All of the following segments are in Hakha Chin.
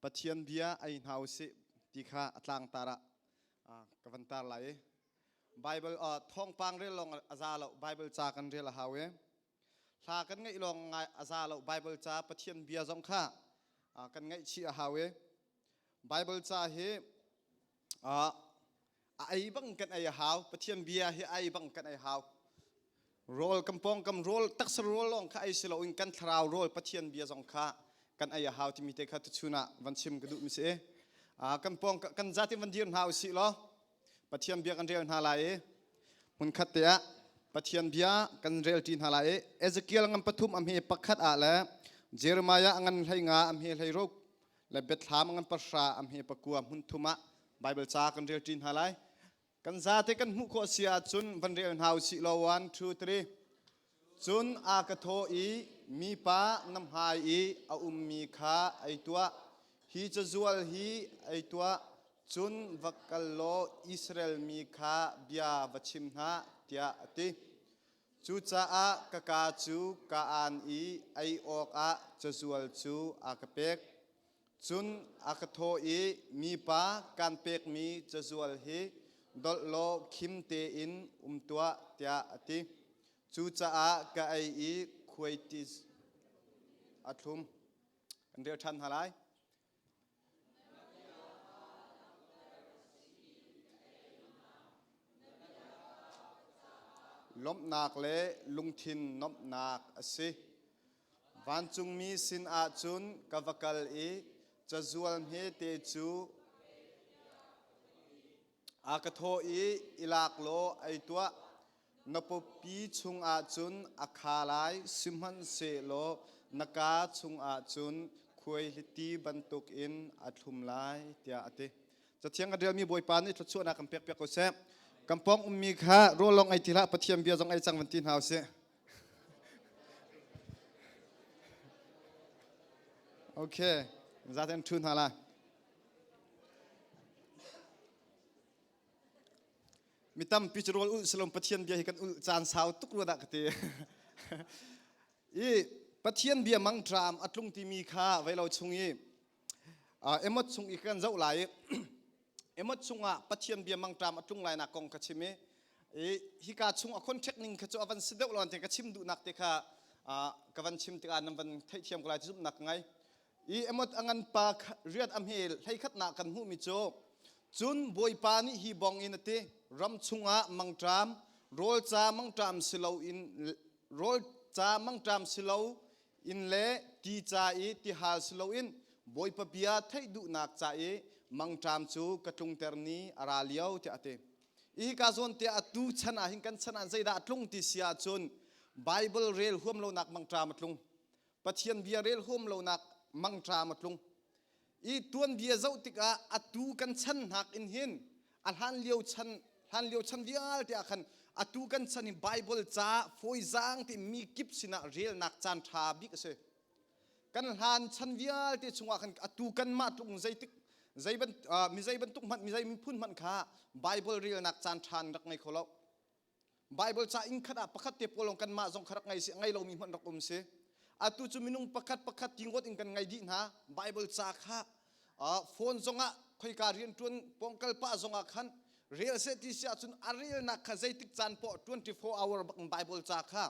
Pathian bia ei hna usih ti kha a tlangtar ah ka van tar lai i Bible thawngpang rel lawng a za lo Bible ca kan rel a hau i hla kan ngaih lawng ngai a za lo Bible ca Pathian bia zong kha kan ngaih chih a hau i Bible ca hi a ei bang kan ei a hau Pathian bia hi a ei bang kan ei hau rawl kan pawng kam rawl taksa rawl lawng kha ei si loin kan thlarau rawl Pathian bia zong kha kan ei a hau timi te kha tuchun ah van chim ka duh mi si kan pawng kan zati van dir hna usih law Pathian bia kan rel hna lai i hmunkhat te ah Pathian bia kan rel ṭi hna lai i Ezekiel ngan pathum a hme pakhat ah le Jeremiah a ngan hlei nga a hme hlei ruk le Biathlam a ngan pahra a hme pakua hmun thum ah Bible ca kan rel ṭi hna lai. Kan zate kan hmuh khawh si ahcun van rel hna usih law one two three. Cun a ka thawh i mipa na hmai i a ummi kha ei tuah. Hi cazual hi ei tuah, cun va kal law Israel mi kha bia va chim hna, tiah a ti. Cucaah ka kaa cu ka aan i ei awkah cazual cu a ka pek. Cun a ka thawh i, Mipa, kaan pekmi cazual hi dolh law khim tein um tuah, tiah a ti. Cucaah ka ei i khuaitis a thlum. Kan rel ṭhan hna lai. Lawmhnak le lungthin nuamhnak a si. Vancungmi sinah cun ka va kal i cazual hmete cu a ka thawh i i lak law ei tuah. Na pawpi chungah cun a kha lai, sihmanhsehlaw na kaa chungah cun khuaihliti bantukin a thlum lai, tiah a ti. Cathiang kan relmi Bawipa nih thluachuahnak kan pekpiak ko seh. Kan pawng ummi kha rawl lawng ei ti hlah, Pathian bia zong ei cang van ti hna usih. Okay, zaten ṭhu hna lai. Mi tampi cu rawl ulh silom Pathian bia hi kan ulh caan sau tuk rua dah ka ti. I Pathian bia mangṭam a tlung timi kha vei lo chung i emot chung i kan zoh lai i emot chungah Pathian bia mangṭam a tlung lai nak kong ka chim i hika chung a contact ning kha cu a van si deuh lo te ka chim duhnak te kha ka van chim tikah nan van theihthiam ko lai ti zumhnak ka ngei. I emot a ngan pa riat a hme hleikhatnak kan hmuhmi cu cun Bawipa nih hi bong in a ti ram chungah mangṭam rawl ca mangṭam si loin rawl ca mangṭam si lo in le ti ca i tihal si loin Bawipa bia theih duhnak ca i mangṭam cu ka tlungter ni a ra lio tiah a ti. Hi ka zawn te atu chan ah hin kan chan ah zeidah a tlung ti si ahcun Bible rel huam lonak mangṭam a tlung. Pathian bia rel huam lonak mangṭam a tlung. I tuanbia zoh tikah atu kan chan hnak in hin a hlan lio chan hlan lio chan vialte ah khan atu kan chan hi Bible ca fawizaang ti mi kip sinah relnak caan ṭha bik a si. Kan hlan chan vialte chungah khan atu kanmah tluk zeitik zei ban mi zei bantuk hmanh mi zei miphun hmanh kha Bible relnak caan ṭha an rak ngei kho lo. Bible ca inn khat ah pakhat te pawl lawng kanmah zong kha rak ngei si ngei lomi hmanh rak um si. Atu cu minung pakhat pakhat ti ngawt in kan ngei dih hna. Bible ca kha phone zongah khoika rianṭuan pawngkal pah zongah khan rel seh ti si ahcun a relnak kha zeitik caan poah 24 hour bak in Bible ca kha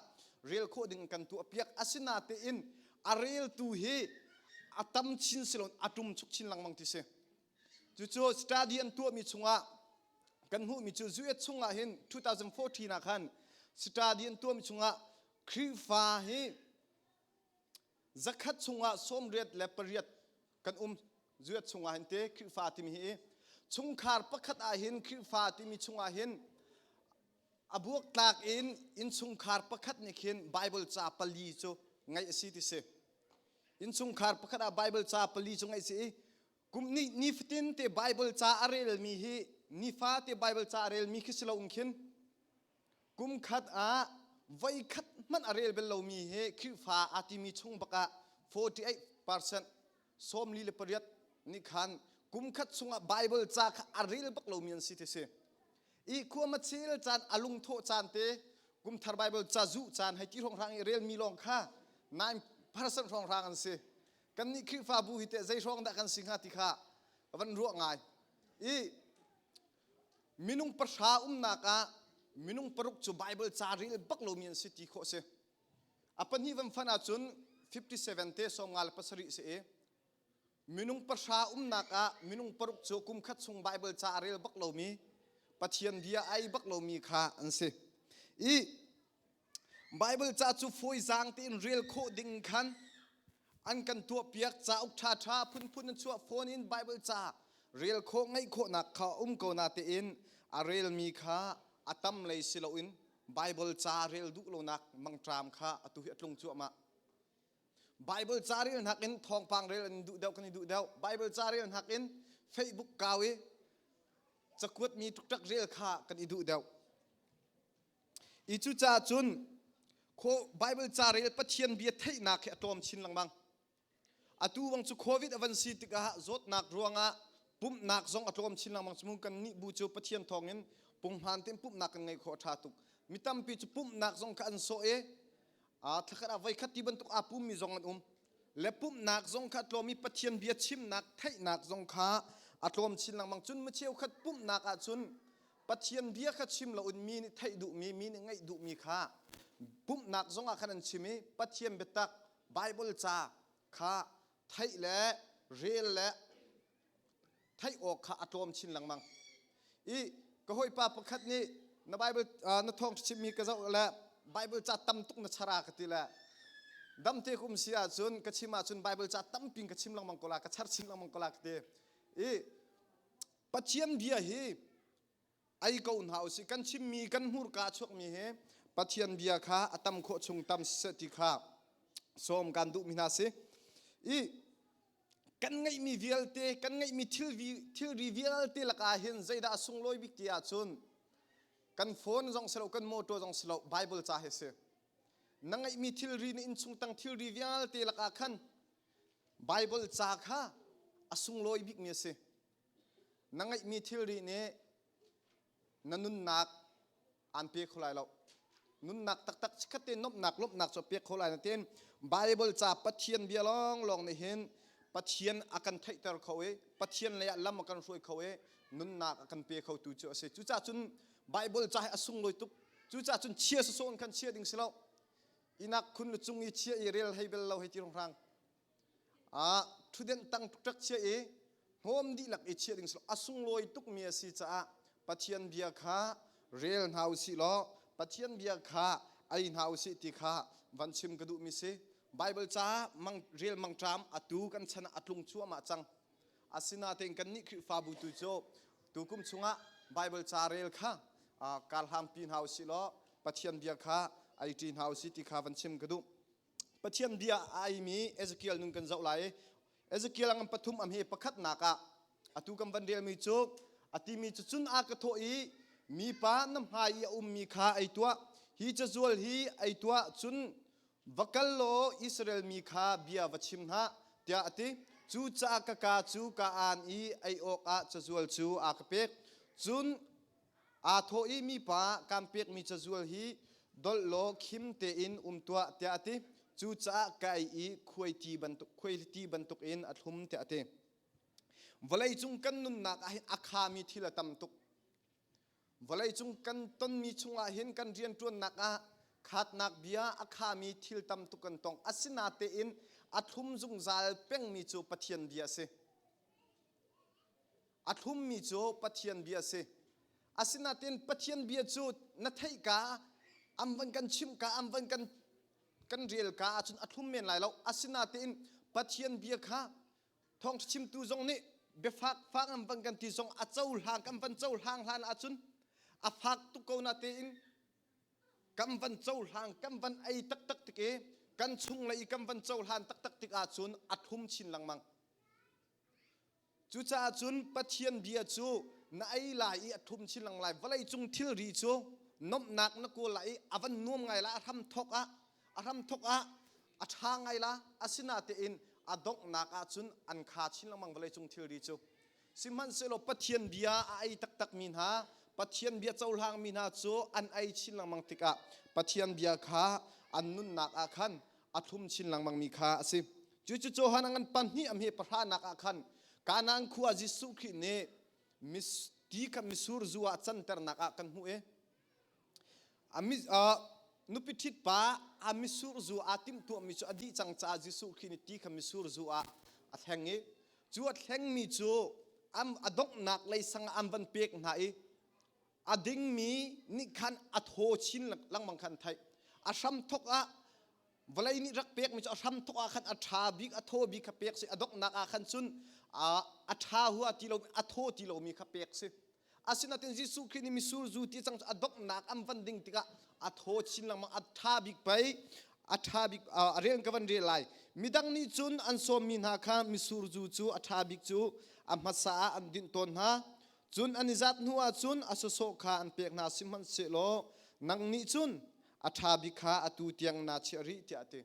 rel khawh ding kan tuah piak. Asinatein a reltu hi a tam chin si loin a ṭum chuk chin lengmang ti si. Cucu study an tuahmi chungah kan hmuhmi cu US chungah hin 2014 ah khan study an tuahmi chungah Khrihfa hi zakhat chungah 88 kan um US chungah hin te Khrihfa timi hi chungkhar pakhat ah hin Khrihfa timi chungah hin a buaktlak in innchungkhar pakhat nih khin Bible ca pali cu ngaih a si ti si innchungkhar pakhat ah Bible ca pali cu ngaih si i kum ni nifatin te Bible ca a relmi hi nifate Bible ca a relmi khi si lo in khin kum khat ah voi khat hmanh a rel bal lomi hi Khrihfa aa timi chung bak ah 48% 48 nih khan kum khat chungah Bible ca kha a rel bak lomi an si ti si. I khua machil caan a lungthawh caan te kum thar Bible ca zuh caan hei ti hrawnghrang i relmi lawng kha 9% hrawnghrang an si. Kannih Khrihfabu hi teh zei hrawng dah kan si hnga ti kha ka van ruah ngai. I minung pahra umnak ah minung paruk cu Bible ca rel bak lomi an si ti khawh si. A pahnih van fan ahcun 57 te 57 si i minung pahra umnak ah minung paruk cu kum khat chung Bible ca a rel bak lomi Pathian bia ai bak lomi kha an si. I Bible ca cu fawizaang tein rel khawh ding khan an kan tuahpiak cauk ṭhaṭha phunphun an chuah phone in Bible ca rel khawh ngaih khawhnak kha um ko na tein a relmi kha a tam lei si loin Bible ca rel duh lonak mangṭam kha atu hi a tlung cuahmah. Bible ca rel nakin thawngpang rel an duh deuh kan i duh deuh. Bible ca rel nakin Facebook kau i cakuatmi ṭukṭak rel kha kan i duh deuh. I cucaah cun Bible ca rel Pathian bia theihnak hi a tlawm chin lengmang. Atu bang cu COVID a van si tikah zawtnak ruangah pumhnak zong a tlawm chin lengmang. Cu kan nih bu cu Pathian thawngin punghman tein pumhnak kan ngeih khawh a ṭha tuk. Mi tampi cu pumhnak zong kha an sawh i thlakhat ah voikhat ti bantuk aa pummi zong an um. Le pumhnak zong kha a tlawm i Pathian bia chimnak theihnak zong kha a tlawm chin lengmang. Cun mi cheukhat pumhnak ahcun Pathian bia kha chim loin mi nih theih duhmi, mi nih ngaih duhmi kha pumhnak zongah khan an chim i Pathian biatak Bible ca kha theih le rel le theih awk kha a tlawm chin lengmang. I ka hawipa pakhat nih na Bible na thawng chimmi ka zoh le Bible ca tam tuk na chara ka ti le damte ka um si ahcun ka chim ahcun Bible ca tampi ka chim lengmang ko la ka char chin lengmang ko la ka ti. I Pathian bia hi ei ko hna usih kan chimmi kan hmurka a chuakmi hi Pathian bia kha a tam khawh chung tam siseh ti kha sawm kan duhmi hna si i kan ngeihmi vialte kan ngeihmi thilri vialte lakah hin zeidah a sunglawi bik ti ahcun kan phone zong si lo kan motor zong si lo Bible ca hi si na ngeihmi thilri na innchung tang thilri vialte lakah khan Bible ca kha a sunglawi bikmi a si. Na ngeihmi thilri nih na nunnak aan pe kho lai lo. Nunnak taktak chikkhat te nuamhnak lawmhnak cu a pek kho lai nain Bible ca Pathian bia lawnglawng nih hin Pathian a kan theihter kho i Pathian lei ah lam a kan hruai kho i nunnak a kan pe khotu cu a si. Cucaah cun Bible ca hi a sunglawi tuk. Cucaah cun chia sawsawh in khan chia ding si lo. Inak khun lu cung i chia i rel hei bel lo hei ti hrang ah ṭhutdenh tang ṭukṭak chia i hnawm dihlak i chiah ding si a sunglawi tukmi a si caah Pathian bia kha rel hna u sih law Pathian bia kha ei hna u sih ti kha van chim ka duhmi si Bible ca mang rel mangṭam atu kan chan ah a tlung cuahmah cang asinain kannih Khrihfabu tu cu tukum chungah Bible ca rel kha kar hlangpi hna u sih law Pathian bia kha ei ṭi hna u sih ti kha van chim ka duh Pathian bia a eimi Ezekiel nun kan zoh lai. Ezekiel ngan pathum am hi pakhatnak ah atu kan van relmi cu a timi cu cun a ka thawh i mipa na hmai i a ummi kha ei tuah hi cazual hi ei tuah cun va kal law Israel mi kha bia va chim hna tiah a ti cucaah ka kaa cu ka aan i ei awkah cazual cu a ka pek cun Aa thawh i mipa kaan pekmi cazual hi dolh law khim tein um tuah tiah a ti. Cucaah ka ei i khuaiti bantuk, khuaiti bantukin a thlum tiah a ti. Vawleicung kan nunnak ah hin a khami thil a tam tuk. Vawleicung kan tonmi chungah hin kan rianṭuannak ah khatnak bia a khami thil tam tuk kan tong. Asinatein a thlum zungzal pengmi cu Pathian bia a si. A thlummi cu Pathian bia a si. Asinain Pathian bia cu na theihka, an van kan chimhka, an van kan kan relka ahcun a thlum men lai lo. Asinain Pathian bia kha thawngṭha chimtu zong nih biafak fak an van kan ti zong a cohlang kan van cohlang hlan ahcun a fak tuk ko na tein kan van cohlang kan van ei taktak tik i kan chung lei i kan van cohlan taktak tik ahcun a thlum chin lengmang. Cucaah cun Pathian bia cu na ei lai i a ṭhum chin lengmang lai. Vawleicung thilri cu nomhnak na kawl lai i a van nuam ngai lai. A hramthawk ah a hramthawk ah a ṭha ngai la. Asinatein a donghnak ah cun an kha chin lengmang vawleicung thilri cu. Sihmanhsehlaw Pathian bia a ei taktakmi hna, Pathian bia cohlangmi hna cu an ei chin lengmang tikah Pathian bia kha an nunnak ah khan a thlum chin lengmangmi kha a si. Cucu Johan a ngan pahnih a hme pahranak ah khan Kanaan khua Jesuh Khrih nih ti kha misur zu ah canternak ah kan hmuh i nupi ṭhit pa a misur zu aa timhtuahmi cu a dih cang caah Jesuh Khrih nih ti kha misur zu ah a thleng i cu a thlengmi cu a donghnak lei sang ah an van pek hna i a dingmi nih khan a thaw chin lengmang khan theih. A hramthawk ah vawlei nih rak pekmi cu a hramthawk ah khan a ṭha bik a thaw bik kha pek si a donghnak ah khan cun a ṭha hua ti lo a thaw ti lomi kha pek si. Asinain Jesuh Khrih nih misur zu ti cang cu a donghnak an van ding tikah a thaw chin lengmang a ṭha bik pei a ṭha bik a rel ka van rel lai. Midang nih cun an sawmmi hna kha misur zu cu a ṭha bik cu a hmasa ah an dinh tawn hna. Cun an i zat hnu ah cun a sawsawh kha an pek hna sihmanhsehlaw nang nih cun a ṭha bik kha atu tiang naa chiah rih tiah a ti.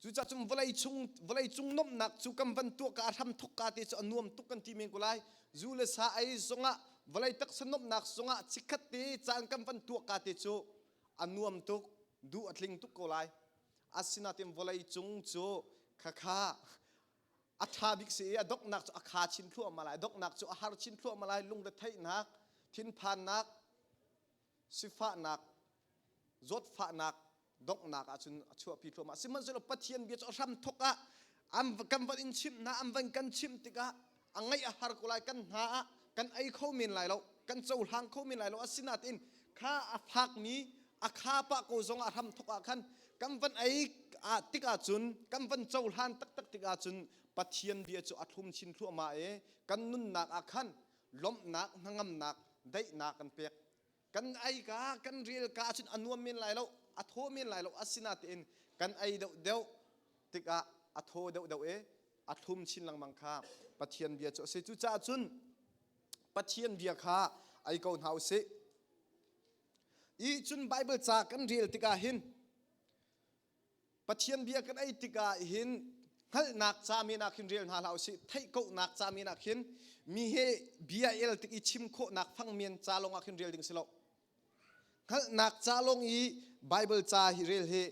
Cucaah cun vawlei cung nuamhnak cu kan van tuah ka a hram thok ka te cu a nuam tuk kan ti men ko lai. Zu le sa ei zongah vawlei taksa nuamhnak zongah chikkhat te caan kan van tuah ka te cu a nuam tuk, duh a tling tuk ko lai. Asinain vawlei cung cu khakha a ṭha bik si i a donghnak cu a kha chin thluahmah lai. A donghnak cu a har chin thluahmah lai. Lungretheihnak, thinphannak, sifahnak, zawtfahnak donghnak ahcun a chuahpi thluahmah. Sihmanhsehlaw Pathian bia cu a hramthawk ah an kan van in chimh hna, an van kan chimh tikah a ngaih a har ko lai, kan hna ah kan ei kho men lai lo, kan cohlang kho men lai lo. Asinain kha a fakmi a kha pah ko zong ah hramthawk ah khan kan van ei tik ahcun kan van cohlan taktak tik ahcun Pathian bia cu a thlum chin thluahmah i kan nunnak ah khan lawmhnak, hnangamnak, daihnak kan pek. Kan ei ka kan rel ka ahcun a nuam men lai lo, a thaw men lai lo. Asinain kan ei deuhdeuh tikah a thaw deuhdeuh i a thlum chin lengmang kha Pathian bia cu a si. Cucaah cun Pathian bia kha ei ko hna u sih. I cun Baibal ca kan rel tikah hin Pathian bia kan ei tikah hin hngalhnak ca men ah khin rel hna hlah usih theih kohnak ca men ah khin mi he bia el tik i chim khawhnak fang men ca lawng ah khin rel ding si lo. Hngalhnak ca lawng i Bible ca hi rel hi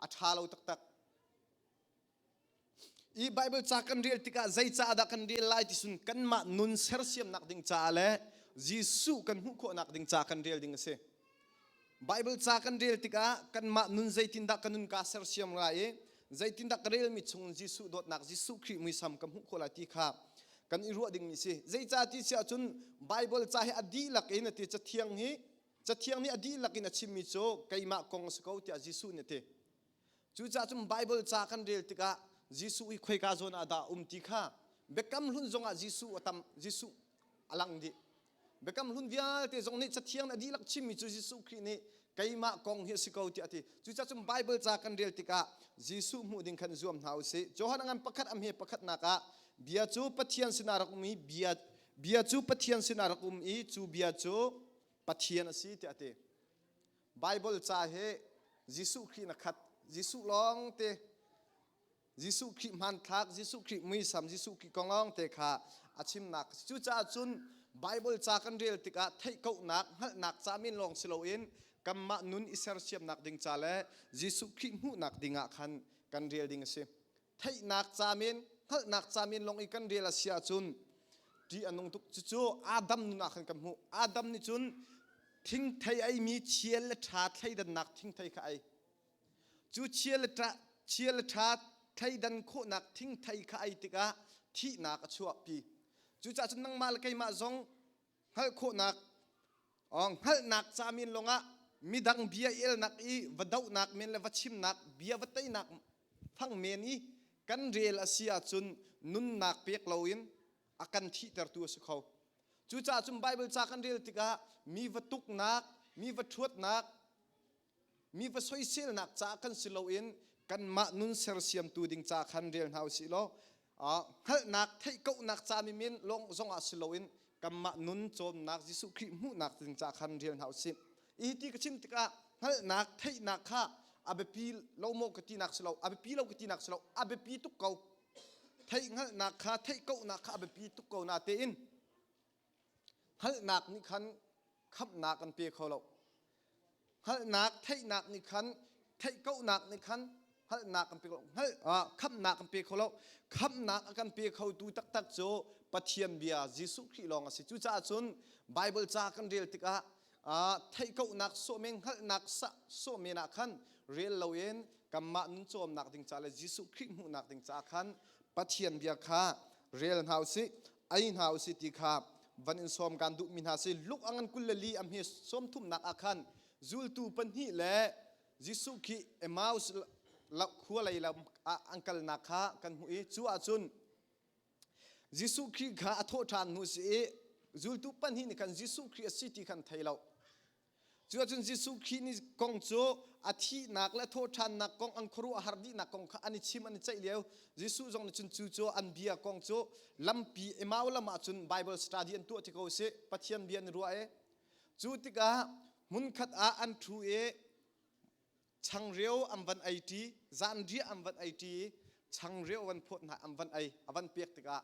a ṭha lo taktak. I Bible ca kan rel tikah zei ca dah kan rel lai ti sun kanmah nun sersiamnak ding caah le Jesuh kan hmuh khawhnak ding ca kan rel ding a si. Bible ca kan rel tikah kanmah nun zeitindah ka nun kaa sersiam lai i zeitindah ka relmi chung Jesuh dawtnak Jesuh Khrih muisam ka hmuh khawh lai ti kha kan i ruah dingmi si. Zeicah ti si ahcun Bible ca hi a dihlak in a ti cathiang hi cathiang nih a dihlak in a chimmi cu keimah kong a si ko tiah Jesuh nih a ti. Cucaah cun Bible ca kan rel tikah Jesuh hi khoika zawn ah dah um ti kha Biakam Hlun zongah Jesuh a tam Jesuh a lang dih. Biakam Hlun vialte zong nih Cathiang a dihlak chimmi cu Jesuh Khrih nih keimah kong hi a si ko tiah a ti. Cucaah cun Bible ca kan rel tikah Jesuh hmuh ding khan zuam hna u sih. Johan a ngan pakhat a hme pakhatnak ah bia cu Pathian sinah rak um i bia bia cu Pathian sinah rak um i cu bia cu Pathian a si tiah a ti. Bible ca hi Jesuh Khrih na khat. Jesuh lawng te Jesuh Khrih hmanthlak, Jesuh Khrih muisam, Jesuh Khrih kong lawng te kha a chimnak. Cucaah cun Bible ca kan rel tikah theih kohnak, hngalhnak ca men lawng si loin kanmah nun i sersiamnak ding ca le Jesuh Khrih hmuhnak ding ah khan kan rel ding a si. Theihnak ca men, hngalhnak ca men lawng i kan rel a si ahcun ṭih a nung tuk. Cucu Adam nun ah khan kan hmuh. Adam nih cun thingthei eimi chia le ṭha thleidannak thingthei kha ei. Cu chia le ṭha thleidan khawhnak thingthei kha ei tikah thihnak a chuahpi. Cucaah cun nangmah le keimah zong hngalh khawhnak hngalhnak ca men lawngah midang bia elnak i va dohnak men le va chimnak bia va teinak fang men i kan rel a si ahcun nunnak pek loin a kan thihtertu a si kho. Cucaah cun Baibal ca kan rel tikah mi va tuknak, mi va ṭhuatnak, mi va soiselnak ca kan si loin kanmah nun sersiamtu ding ca khan rel hna usih law hngalhnak theih kohnak ca mi men lawng zongah si loin kanmah nun cawnnak Jesuh Khrih hmuhnak ding ca khan rel hna usih. Hi ti ka chim tikah hngalhnak theihnak kha a biapi lo maw ka tinak si lo, a biapi lo ka tinak si lo, a biapi tuk ko. Theih hngalhnak kha theih kohnak kha a biapi tuk ko na tein hngalhnak nih khan khamhnak an pe kho lo. Hngalhnak theihnak nih khan theih kohnak nih khan Hngalhnak kan pe kho hngalh khamhnak kan pe kho lo. Khamhnak a kan pe khotu taktak cu Pathian bia Jesuh Khrih lawng a si. Cucaah cun Bible ca kan rel tikah theih kohnak sawh men hngalhnak sawh men ah khan rel loin kanmah nun cawmnak ding ca le Jesuh Khrih hmuhnak ding caah khan Pathian bia kha rel hna usih ei hna usih ti kha van in sawm kan duhmi hna si. Luke a ngan 24 a hme sawmthumnak ah khan zultu pahnih le Jesuh khi Emmaus khua lei lam ah an kalnak kha kan hmuh i cu ahcun Jesuh Khrih kha a thawh ṭhan hnu si i zultu pahnih nih khan Jesuh Khrih a si ti khan thei lo. Cu ahcun Jesuh Khrih nih kong cu a thihnak le thawh ṭhannak kong an khuaruahhar dihnak kong kha an i chim an i ceih lio. Jesuh zong nih cun cu cu an bia kong cu lampi Emmaus lam ah cun Bible study an tuah ti ko sih Pathian bia an i ruah i cu tikah hmunkhat ah an ṭhu i changreu an van ei ṭi zanriah an van ei ṭi i changreu van phawt hna an van ei a van pek tikah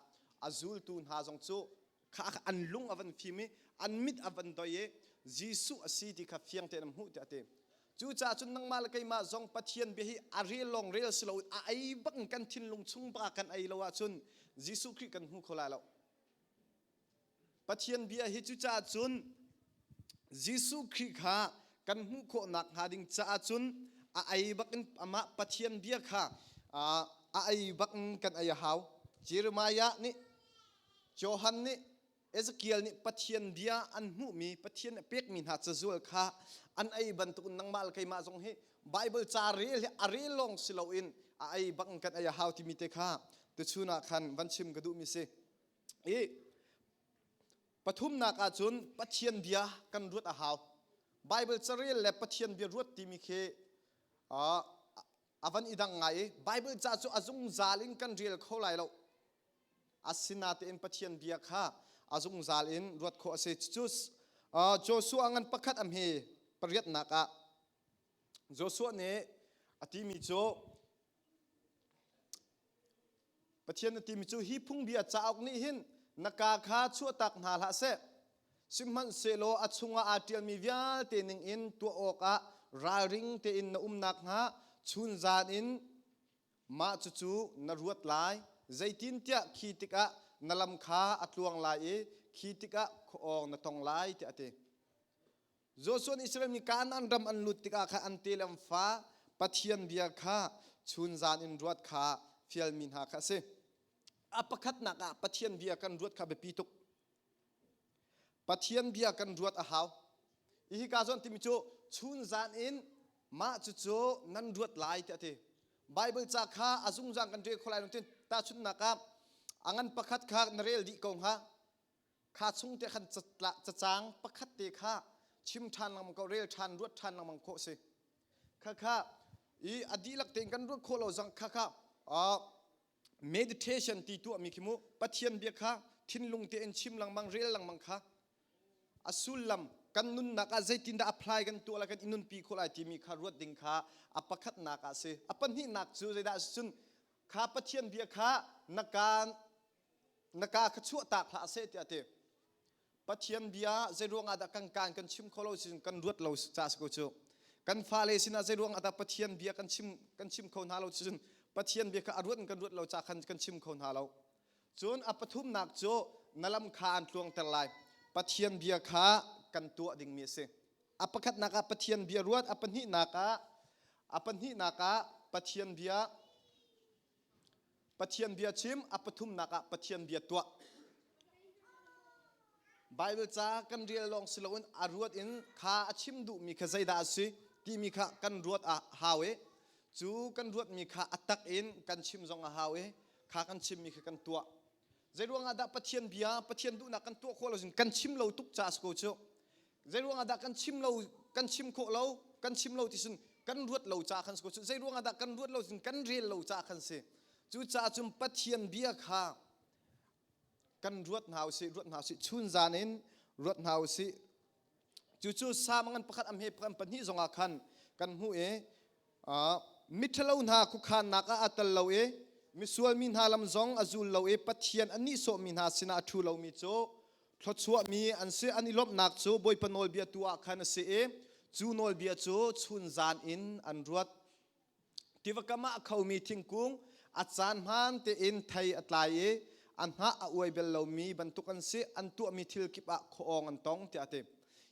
a zultu hna zong cu kha an lung a van fim i an mit a van doi i Jesuh a si ti kha fiang tein an hmuh tiah a ti. Cucaah cun nangmah le keimah zong Pathian bia hi a rel lawng rel si loin a ei bak in kan thinlung chung bak ah kan ei lo ahcun Jesuh Khrih kan hmu kho lai lo. Pathian bia hi cucaah cun Jesuh Khrih kha kan hmuh khawh nakhnga ding caah cun a ei bak in amah Pathian bia kha a ei bak in kan ei a hau. Jeremiah nih Johan nih Ezekiel nih Pathian bia an hmuhmi Pathian a pekmi hna cazual kha an ei bantukin nangmah le keimah zong hi Bible ca rel hi a rel lawng si loin a ei bak in kan ei a hau timi te kha tuchun ah khan van chim ka duhmi si. I pathumnak ahcun Pathian bia kan ruat a hau. Bible carel le Pathian bia ruat timi khi a van i dang ngai i Bible ca cu a zungzal in kan rel kho lai lo. Asinatein Pathian bia kha a zungzal in ruat khawh a si. Cucu Joshua ngan pakhat a hme pariatnak ah Joshua nih a timi cu Pathian na timi cu hi phungbia cauk nih hin na kaa kha chuahtak hna hlah seh. Sihmanhsehlaw a chungah aa ṭialmi vialte ningin tuah awkah ralring tein na um nakhnga chunzan in mah cucu na ruat lai. Zeitintiah khi tikah na lam kha a tluang lai i khi tikah khua-awng na tong lai, tiah a ti. Joshua nih Israel mi Kanaan ram an lut tikah khan an te le an fa Pathian bia kha chunzan in ruat kha fialmi hna kha a si. A pakhatnak ah Pathian bia kan ruat kha biapi tuk. Pathian bia kan ruat a hau. Hi ka zawn timi cu chunzan in mah cucu nan ruat lai tiah a ti. Bible ca kha a zungzang kan rel kho lai lo tin tahchunhnak ah a ngan pakhat kha na rel dih ko hnga. Kha chung te khan cacang pakhat te kha chim ṭhan lengmang ko rel ṭhan ruat ṭhan lengmang khawh si. Kha kha i a dihlak tein kan ruat khawh lo zong kha kha meditation ti tuahmi khi mu Pathian bia kha thinlung tein chim lengmang rel lengmang kha a sullam kan nunnak ah zeitindah apply kan tuah lai kan i nunpi khawh lai timi kha ruat ding kha a pakhatnak ah si. A pahnihnak cu zeidah a si cun kha Pathian bia kha na kaan na kaa kha chuahtak hlah seh tiah a ti. Pathian bia zeiruang ah dah kan kaan kan chim kho lo si kan ruat lo ca si ko cu. Kan fale sinah zeiruang ah dah Pathian bia kan chim kan chim kho hna lo cun Pathian bia kha a ruat in kan ruat lo ca khan kan chim kho hna lo. Cun a pathumnak cu na lam kha an tluangter lai. Pathian bia kha kan tuah dingmi a si. A pakhatnak ah Pathian bia ruat, a pahnihnak ah a pahnihnak ah Pathian bia Pathian bia chim, a pathumnak ah Pathian bia tuah. Bible ca kan rel lawng si loin a ruat in kha a chim duhmi kha zeidah a si timi kha kan ruat a hau i cu kan ruatmi kha a tak in kan chim zong a hau i kha kan chimmi kha kan tuah. Zeiruang ah dah Pathian bia, Pathian duhnak kan tuah khawh lo cun kan chim lo tuk ca a si ko cu. Zeiruang ah dah kan chim lo, kan chim khawh lo, kan chim lo ti cun kan ruat lo ca khan si ko cu. Zeiruang ah dah kan ruat lo cun kan rel lo ca khan si. Cucaah cun Pathian bia kha kan ruat hna usih, ruat hna usih, chunzan in ruat hna usih. Cucu Salm ngan pakhat am he pakhat pahnih zongah khan kan hmuh i Miṭhalo hna khuakhannak ah aa tel lo i misual mi hna lam zong a zul lo i Pathian a nihsawhmi hna sinah a ṭhu lomi cu thluachuahmi an si. An i lawmhnak cu Bawipa nawlbia tu ah khan a si i cu nawlbia cu chunzan in an ruat. Tiva kam ah a khomi thingkung a caan hmaan tein thei a tlai i a hnah a uai bel lomi bantuk an si. An tuahmi thil kip ah khuaawng an tong tiah a ti.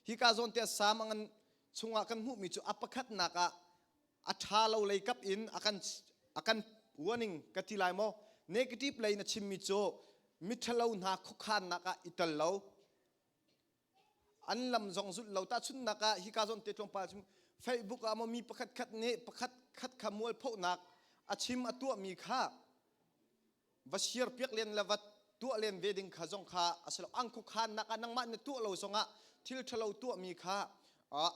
Hika zawn te Salm a ngan chungah kan hmuhmi cu a pakhatnak ah a ṭha lo lei kap in a kan a kan warning ka ti lai maw negative lei na chimmi cu miṭhalo hna khuakhannak ah i tel lo an lam zong zulh lo tahchunhnak ah hika zawn te tlawmpal chim Facebook ah maw mi pakhat khat nih pakhat khat kha mualphohnak a chim a tuahmi kha va share piak len le va tuah len ve ding kha zong kha a si lo ang khuakhannak ah nangmah na tuah lo zongah thil ṭhalo tuahmi kha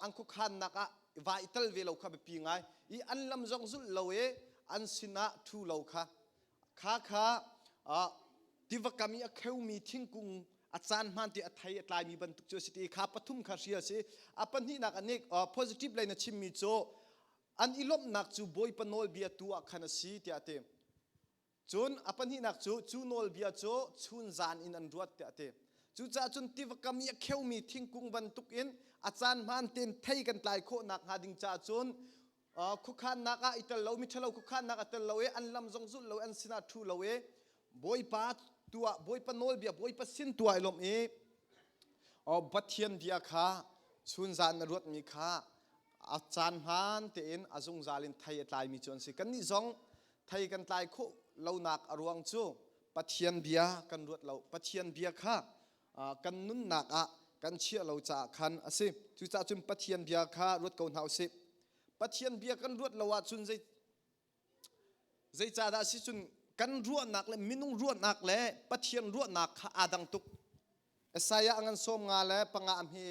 ang khuakhannak ah va i tel ve lo kha biapi ngai i an lam zong zulh lo i an sinah ṭhu lo kha Kha kha tiva kam i a kheumi thingkung a caan hmaan te a thei a tlaimi bantuk cu a si ti kha pathum kha hrial a si. A pahnihnak a nek positive lei na chimmi cu an i lawmhnak cu Bawipa nawlbia tu ah khan a si tiah a ti. Cun a pahnihnak cu cu nawlbia cu chun zan in an ruat tiah a ti. Cucaah cun tiva kam i a kheumi thingkung bantuk in a caan hmaan tein thei kan tlai khawh nakhnga ding caah cun Khuakhannak ah i tel lo, miṭhalo khuakhannak a tel lo i an lam zong zulh lo i an sinah ṭhu lo i Bawipa tuah, Bawipa nawlbia, Bawipa sin tuah i lawmh i Pathian bia kha chunzan na ruatmi kha a caan hmaan tein a zungzal in thei a tlaimi cu an si. Kannih zong thei kan tlai khawh lonak a ruang cu Pathian bia kan ruat lo. Pathian bia kha kan nunnak ah kan chiah lo caah khan a si. Cucaah cun Pathian bia kha ruat ko hna u sih. Pathian bia kan ruat lo ahcun zei zeicahdah si cun kan ruahnak le minung ruahnak le Pathian ruahnak kha aa dang tuk. Isaiah a ngan 55 a hme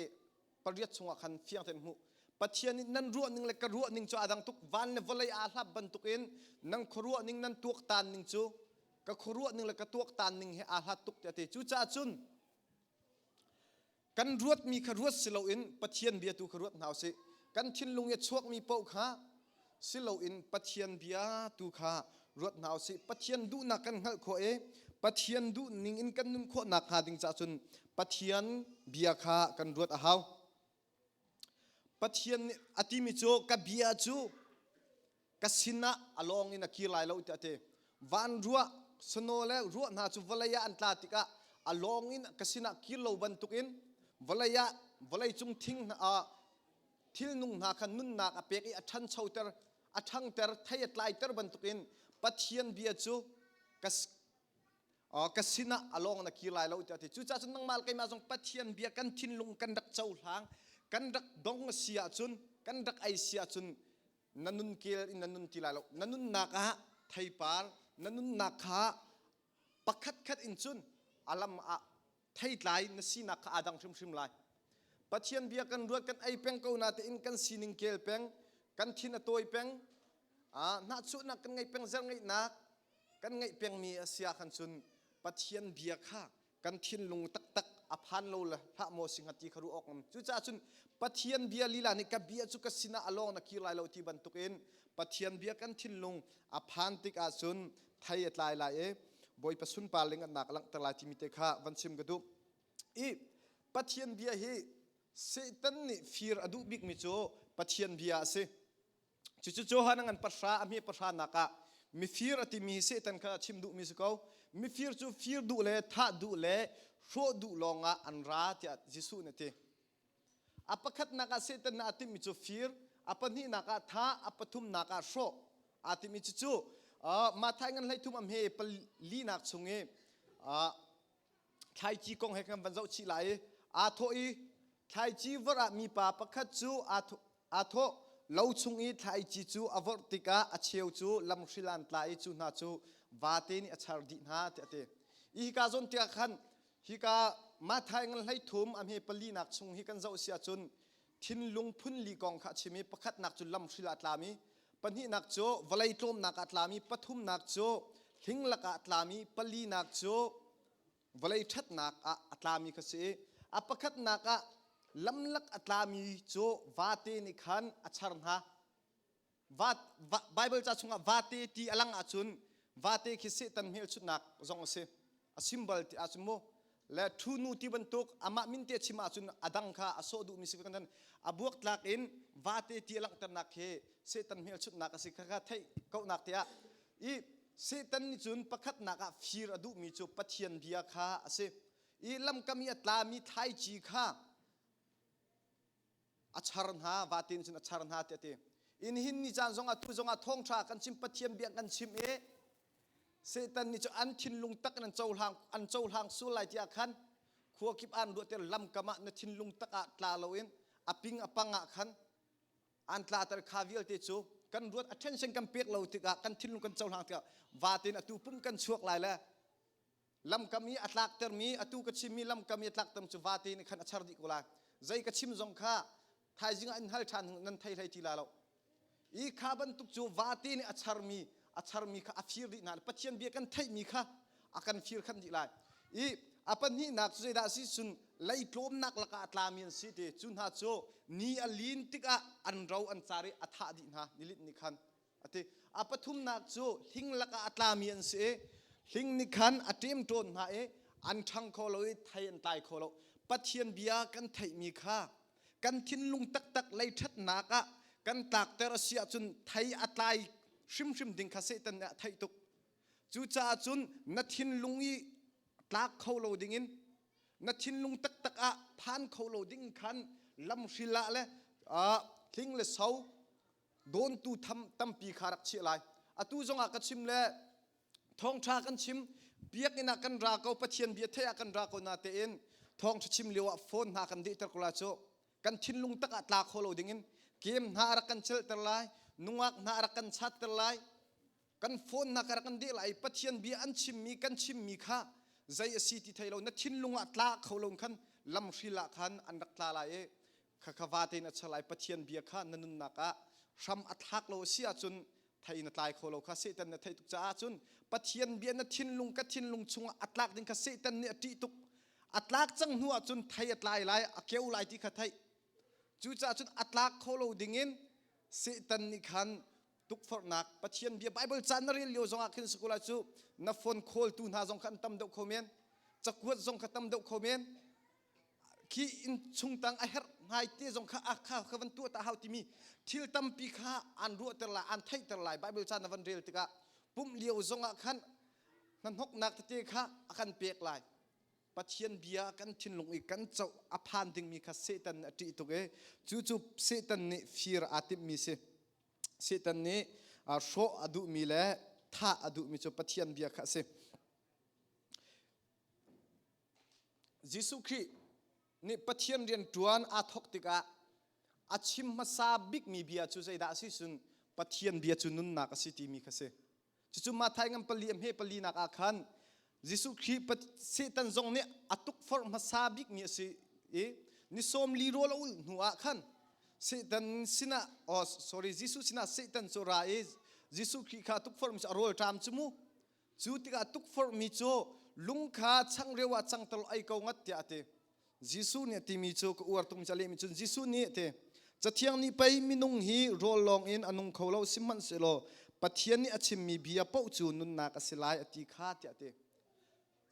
pariat chungah khan fiang tein hmuh. Pathian nih nan ruah ning le ka ruah ning cu aa dang tuk. Van le vawlei aa hlap bantukin nan khuaruah ning nan tuaktan ning cu ka khuaruah ning le ka tuaktan ning he aa hlat tuk tiah a ti. Cucaah cun kan ruatmi kha ruat si loin Pathian bia tu kha ruat hna usih. Kan thinlung i a chuakmi paoh kha si loin Pathian bia tu kha ruat hna usih. Pathian duhnak kan hngalh khawh i Pathian duh ning in kan nun khawh nakhnga ding caah cun Pathian bia kha kan ruat a hau. Pathian nih a timi cu ka bia cu ka sinah a lawng in a kir lai lo tiah a ti. Van ruah sano le ruah hna cu vawlei ah an tla tikah a lawng in ka sinah kir lo bantukin vawlei ah vawlei cung thing hna ah thilnung hna kha nunnak a pek i a ṭhanchoter a ṭhangter thei a tlaiter bantukin Pathian bia cu ka ka sinah a lawng na kir lai lo tiah a ti. Cucaah cun nangmah le keimah zong Pathian bia kan thinlung kan rak cohlang kan rak dong a si ahcun kan rak ei si ahcun na nun kel in na nun ti lai lo. Na nunnak ah theipar na nunnak kha pakhat khat in cun a lam ah theitlai na sinak kha aa dang hrimhrim lai. Pathian bia kan ruat kan ei peng ko natein kan sining kel peng kan thin a tawi peng hnahchuahnak kan ngei peng zer ngeihnak kan ngeih pengmi a si ah khan cun Pathian bia kha kan thinlung taktak a phan lo le hlah maw si hnga ti kha ruah awk um. Cucaah cun Pathian bia lila nih ka bia cu ka sinah a lawng na kir lai lo ti bantukin Pathian bia kan thinlung a phan tik ahcun thei a tlai lai i Bawipa sunpar lingannak a langhter lai timi te kha van chim ka duh. I Pathian bia hi Satan nih fir a duh bikmi cu Pathian bia a si. Cucu Johan a ngan pahra a hme pahra nak ah mifir a timi hi Satan kha a chim duhmi si ko. Mifir cu fir duh le thah duh le hrawh duh lawngah an ra tiah Jesuh nih a ti. A pakhatnak ah Satan nih aa timhmi cu fir, a pahnihnak ah thah, a pathumnak ah hrawh aa timhmi cucu Matthai ngan 13 a hme palinak chung i thlaici kong he kan van zoh chih lai i aa thawh i thlaici vorh ah mipa pakhat cu aa thawh lo chung i thlaici cu a vorh tikah a cheu cu lamhril an tla i cu hna cu vate nih a char dih hna tiah a ti. I hika zawn tikah khan hika Matthai ngan 13 a hme palinak chung hi kan zoh si ahcun thinlung phunli kong kha a chim i pakhatnak cu lamhril ah tlami pahnihnak cu vawlei tlawmnak ah tlami pathumnak cu hling lakah tlami palinak cu vawlei ṭhatnak ah a tlami kha si i a pakhatnak ah lamlak a tlami cu vate nih khan a char hna. Baibal ca chungah vate ti a lang ahcun vate khi Satan hmelchunhnak zong a si. A symbol ti ahcun mu. Le ṭhunu ti bantuk amah min te chim ahcun a dang kha a sawh duhmi si kan a buaktlak in vate ti a langhternak khi Satan hmelchunhnak a si kha kha theih kohnak tiah i Satan nih cun pakhatnak ah fir a duhmi cu Pathian bia kha a si. I lamkam i a tlami thlaici kha a char hna vate nih cun a char hna tiah a ti. In hin ni caan zongah tu zongah thawngṭha kan chim Pathian bia kan chim i Satan nih cu an thinlung tak in an cohlang an cohlang sual lai tiah khan khua kip an ruah ter lamkam ah na thinlung tak ah tla loin a ping a pang ah khan an tlater kha vialte cu kan ruat attention kan pek lo tikah kan thinlung kan cohlang tikah vatin atu pum kan chuak lai le lamkam i a tlaktermi atu ka chimmi lamkam i a tlakter cu vate nih khan a char dih ko lai zei ka chim zong kha thaizing ah in hal ṭhan nan thei hlei ti la lo i kha bantuk cu vate nih a charmi a charmi kha a fir dih hna Pathian bia kan theihmi kha a kan fir khan dih lai i a pahnihnak cu zeidah si cun lei tlawmnak lakah a tlami an si ti cu hna cu ni a lin tikah an ro an car i a thah dih hna nilinh nih khan a ti a pathumnak cu hling lakah a tlami an si i hling nih khan a ṭemṭawn hna i an ṭhang kho lo i thei an tlai kho lo Pathian bia kan theihmi kha kan thinlung taktak lei ṭhatnak ah kan tlakter a si ahcun thei a tlai hrimhrim ding kha Satan nih a theih tuk cucaah cun na thinlung i tlak kho lo dingin na thinlung taktak ah phan kho lo ding khan lamhril ah le hling le so dawntu tham tampi kha rak chiah lai atu zongah ka chim le thawngṭha kan chim biakinn ah kan ra ko Pathian bia theih ah kan ra ko na tein thawngṭha chim lio ah phone hna kan dehter ko lai cu kan thinlung tak ah tla kho lo dingin game hna rak kan celhter lai nungak hna rak kan chatter lai kan phone hna ka rak kan deh lai Pathian bia an chimmi kan chimmi kha zei a si ti thei lo na thinlung ah tla kho lo khan lamhril ah khan an rak tla lai i khakha vate in a char lai Pathian bia kha na nunnak ah hram a thlak lo a si ahcun thei na tlai kho lo kha Satan na theih tuk caah cun Pathian bia na thinlung ka thinlung chungah a tlak ding kha Satan nih a ṭih tuk a tlak cang hnu ah cun thei a tlai lai a keu lai ti kha theih cucaah cun a tlak kho lo dingin Satan nih khan tukforhnak Pathian bia Bible ca na rel lio zongah khin sikula cu na phone call tu hna zong kha an tam deuh kho men cakuat zong kha tam deuh kho men khi inn chung tang a herh ngai te zong kha a kha kha van tuah ta hau timi thil tampi kha an ruahter lai an theihter lai Bible ca na van rel tikah pumh lio zongah khan hnahnoknak tete kha a kan pek lai Pathian bia kan thinlung i kan co a phan dingmi kha Satan nih a ṭih tuk i cu cu Satan nih fir aa timhmi si Satan nih hrawh a duhmi le thah a duhmi cu Pathian bia kha a si Jesuh Khrih nih Pathian rian ṭuan aa thawk tikah a chim hmasa bikmi bia cu zeidah a si cun Pathian bia cu nunnak a si timi kha si. Cucu Matthai ngan pali a hme palinak ah khan Jesuh Khrih Satan zong nih a tukforh hmasa bikmi a si i ni sawm li rawl a ulh hnu ah khan Satan sinah oh sorry Jesuh sinah Satan cu ra i Jesuh Khrih kha tukforhmi cu a rawl ṭam cu mu Cu tikah tukforhmi cu lung kha changreu ah cangter law ei ko ngat tiah a ti. Jesuh nih a timi cu ka uar tukmi cu a lehmi cun Jesuh nih a ti. Cathiang nih pei minung hi rawl lawng in a nung kho lo sihmanhsehlaw Pathian nih a chimmi bia paoh cu nunnak a si lai a ti kha tiah a ti.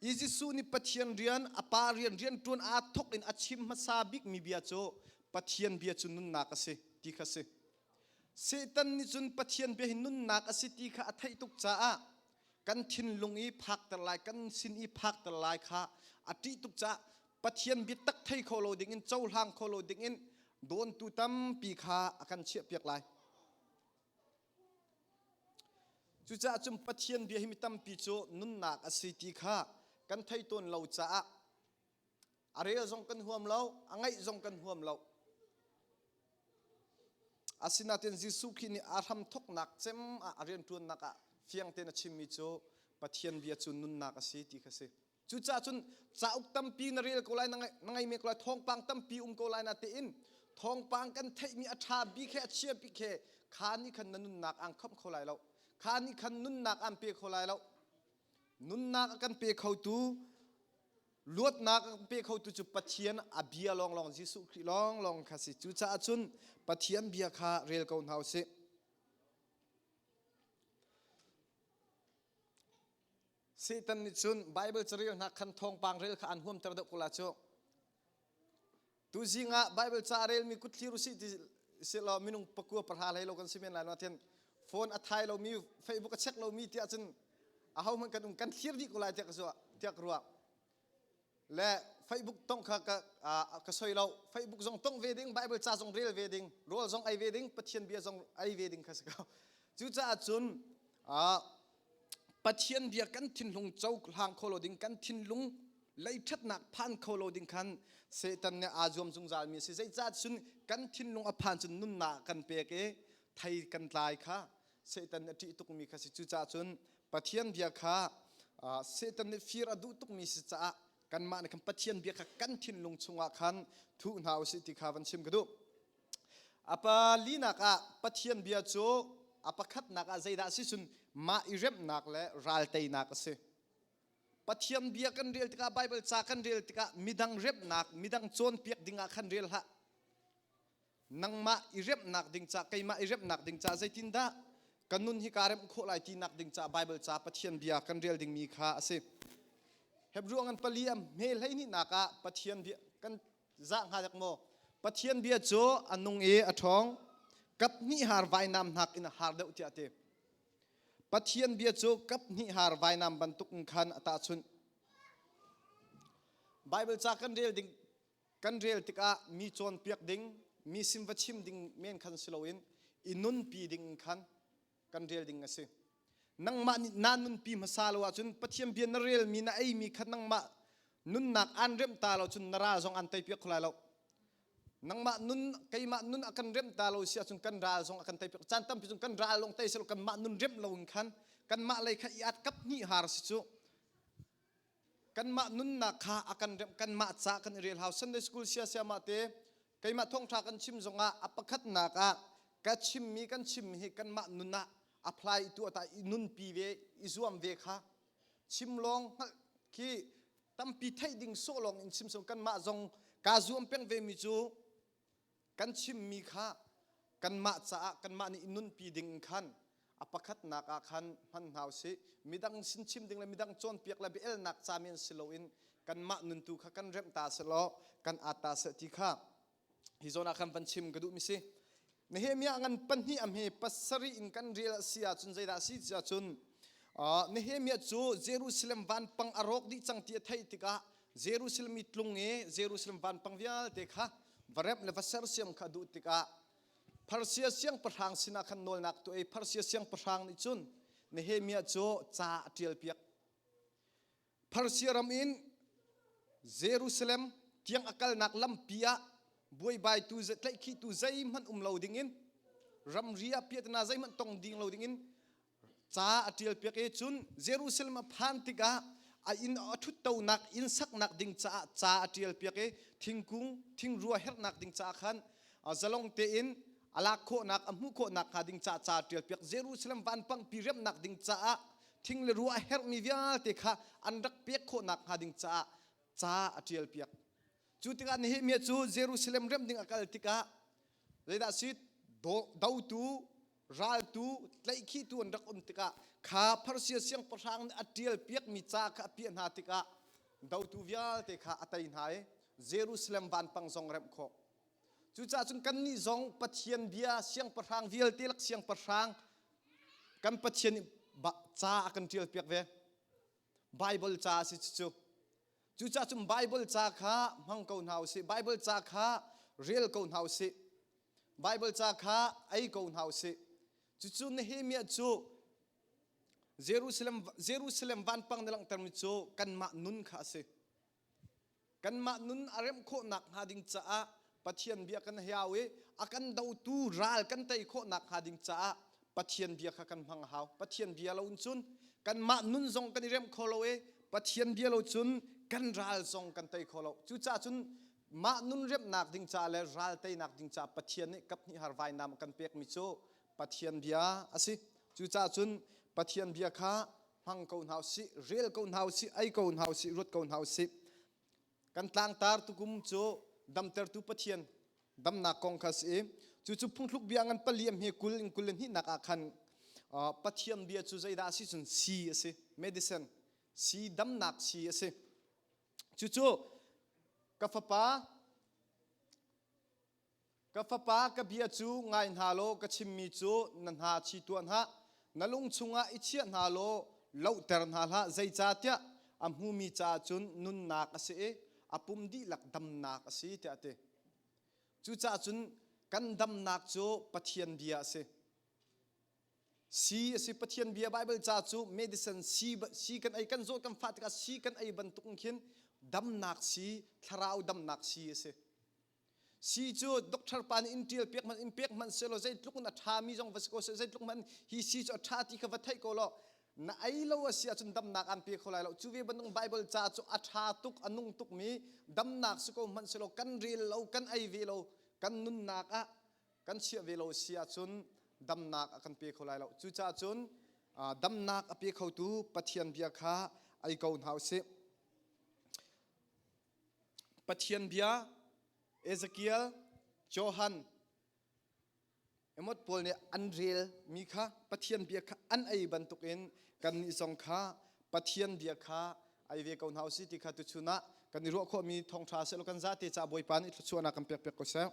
I Jesuh nih Pathian rian a pa rian rianṭuan aa thawk in a chim hmasa bikmi bia cu Pathian bia cu nunnak a si ti kha si. Satan nih cun Pathian bia hi nunnak a si ti kha a theih tuk caah kan thinlung i phakter lai, kan sin i phakter lai kha a ṭih tuk caah Pathian biatak thei kho lo dingin cohlang kho lo dingin dawntu tampi kha a kan chiahpiak lai. Cucaah cun Pathian bia hi mi tampi cu nunnak a si ti kha kan thei tawn lo caah a rel zong kan huam lo, a ngaih zong kan huam lo. Asinain Jesuh Khrih nih a hramthawknak cem ah a rianṭuannak ah fiang tein a chimmi cu Pathian bia cu nunnak a si ti kha si. Cucaah cun cauk tampi na rel ko lai, na ngei men ko lai, thawngpang tampi um ko lai na tein thawngpang kan theihmi a ṭha bik he a chia bik he kha nih khan na nunnak aan khamh kho lai lo. Kha nih khan nunnak aan pe kho lai lo. Nunnak a kan pe khotu Luatnak a pe khotu cu Pathian a bia lawnglawng Jesuh Khrih lawnglawng kha si. Cucaah cun Pathian bia kha rel ko hna u sih. Satan nih cun Bible carel hna khan thawngpang rel kha an huamter deuh ko la cu. Tuzing ah Bible ca a relmi kut thlir usih ti silaw minung pakua pahra hlei lo kan si men lai no tian phone a thai lomi Facebook a check lomi tiah cun aho hmanh kan um kan thlir dih ko lai tiah ka zuah tiah ka ruah. Le Facebook tong kha ka ka soi lo. Facebook zong tong ve ding, Bible ca zong rel ve ding, rawl zong ei ve ding, Pathian bia zong ei ve ding kha si ko. Cucaah cun Pathian bia kan thinlung cohlang kho lo ding, kan thinlung lei ṭhatnak phan kho lo ding khan Satan nih aa zuam zungzalmi a si. Zeicah cun kan thinlung a phan cun nunnak kan pek i thei kan tlai kha Satan nih a ṭih tukmi kha si. Cucaah cun Pathian bia kha Satan nih fir a duh tukmi si caah kanmah nih khan Pathian bia kha kan thinlung chungah khan thuh hna usih ti kha van chim ka duh. A palinak ah Pathian bia cu a pakhatnak ah zeidah a si cun mah i remnak le ral teinak a si. Pathian bia kan rel tikah Bible ca kan rel tikah midang remnak, midang cawnpiak dingah khan rel hlah. Nangmah i remnak ding ca, keimah i remnak ding ca zeitindah ka nun hi kaa remh khawh lai tinak ding ca Bible ca Pathian bia kan rel dingmi kha a si. Hebrew ngan pali a hme hleihnihnak ah Pathian bia kan Zah hnga dek maw? Pathian bia cu a nung i a ṭhawng. Kap hnih har vainam hnak in a har deuh tiah a ti. Pathian bia cu kap hnih har vainam bantuk in khan a tahchunh. Bible ca kan rel ding kan rel tikah mi cawnpiak ding, mi sim va chim ding men khan si loin i nunpi ding khan kan rel ding a si. Nangmah nih naa nunpi hmasa lo ahcun Pathian bia na relmi na eimi kha nangmah nunnak aan remh ta lo cun na ral zong aan teipiak kho lai lo. Nangmah nun keimah nun a kan remh ta lo si ahcun kan ral zong a kan teipiak. Caan tampi cun kan ral lawng tei selaw kanmah nun remh lo in khan kanmah lei kha i at kap hnih har si cu. Kanmah nunnak kha a kan remh kanmah ca kan i rel hau. Sunday school sia siamah te keimah thawngṭha kan chim zongah a pakhatnak ah ka chimmi kan chimmi hi kanmah nun ah apply tu ata i nunpi ve i zuam ve kha chim lawng hngalh khi tampi theih ding sawh lawng in chim so kanmah zong kaa zuam peng ve mi cu kan chimmi kha kanmah caah kanmah nih nunpi ding khan a pakhatnak ah khan hman hna usih midang sin chim ding le midang cawnpiak le biaelnak ca men si loin kanmah nuntu kha kan remh ta selaw kan at ta seh ti kha hi zawn ah khan van chim ka duh mi si Nehemiah ngan pahnih a hme pasarih in kan rel a si ahcun zeidah a si ti ahcun Nehemiah cu Jerusalem vanpang a rawk dih cang ti a theih tikah Jerusalem i tlung i Jerusalem vanpang vialte kha va remh le va sersiam kha a duh tikah Persia siangpahrang sinah khan nawlnak tuah i Persia siangpahrang nih cun Nehemiah cu ca a ṭialpiak. Persia ram in Jerusalem tiang a kalnak lampi ah buaibaitu tlaihkhihtu zeihmanh um lo dingin ramri ah piahtana zeihmanh tong ding lo dingin ca a ṭialpiak i cun Jerusalem a phan tikah a inn a ṭhuttonak inn saknak ding caah ca a ṭialpiak i thingkung thingrua herhnak ding caah khan zalong tein a lak khawhnak a hmuh khawhnak hnga ding caah ca a ṭialpiak. Jerusalem vanpangpi remnak ding caah thing le rua a herhmi vialte kha an rak pek khawhnak hnga ding caah ca a ṭialpiak. Cu tikah Nehemiah cu Jerusalem remh ding a kal tikah zeidah si dotu raltu tlaihkhihtu an rak um tikah kha Persia siangpahrang nih a ṭial piakmi ca kha a piah hna tikah dotu vialte kha a tei hna i Jerusalem vanpang zong remh khawh. Cucaah cun kannih zong Pathian bia siangpahrang vialte lak siangpahrang kan Pathian nih ca a kan ṭial piak ve. Bible ca a si cucu. Cucaah cun Bible ca kha hmang ko hna usih. Bible ca kha rel ko hna usih. Bible ca kha ei ko hna usih. Cucu Nehemiah cu Jerusalem, Jerusalem vanpang na langhtermi cu kanmah nun kha a si. Kanmah nun a remh khawhnak hnga ding caah Pathian bia kan hiau i a kan dotu ral kan tei khawhnak hnga ding caah Pathian bia kha kan hmang a hau. Pathian bia lo in cun kanmah nun zong kan i remh kho lo i Pathian bia lo cun kan ral zong kan tei kho lo. Cucaah cun mah nun remhnak ding caah le ral teinak ding caah Pathian nih kaphnih har vainam a kan pekmi cu Pathian bia a si. Cucaah cun Pathian bia kha hmang ko hna usih, rel ko hna usih, ei ko hna usih, ruat ko hna usih. Kan tlangtar tukum cu damtertu Pathian damnak kong kha si i cucu phungthluk bia ngan pali am hi kul in kul le hnihnak ah khan Pathian bia cu zeidah a si cun si a si medicine. Si damnak si a si. Cucu ka fapa Ka fapa, ka bia cu ngai hna law ka chimmi cu na hna chi tuah hna. Na lung chungah i chiah hna law lohter hna hlah, zeicahtiah a hmumi caah cun nunnak a si i a pum dihlak damnak a si, tiah a ti. Cucaah cun kan damnak cu Pathian bia a si. Si a si Pathian bia Bible ca cu medicine si si kan ei kan zawt kan fah tikah si kan ei bantuk khin damnak si thlarau damnak si a si. Si cu doctor pa nih in ṭial piak hmanh in pek hmanh selaw zeitluk in a ṭhami zong va si ko seh zeitluk hmanh hi si cu a ṭha ti kha va theih ko law na ei lo a si ahcun damnak aan pe kho lai lo. Cu ve bantuk Bible ca cu a ṭha tuk a nung tukmi damnak si ko hmanh selaw kan rel lo kan ei ve lo kan nunnak ah kan chiah ve lo si ahcun damnak a kan pe kho lai lo. Cucaah cun damnak a pe khotu Pathian bia kha ei ko hna usih. Pathian bia Ezekiel, Johan, emot pawl nih an rel mi kha Pathian bia kha an ei bantukin kannih zong kha Pathian bia kha ei ve ko hna usih ti kha tuchun ah kan i ruah khawhmi thawngṭha seh law kan zate ca Bawipa nih thluachuahnak kan pek piak ko seh.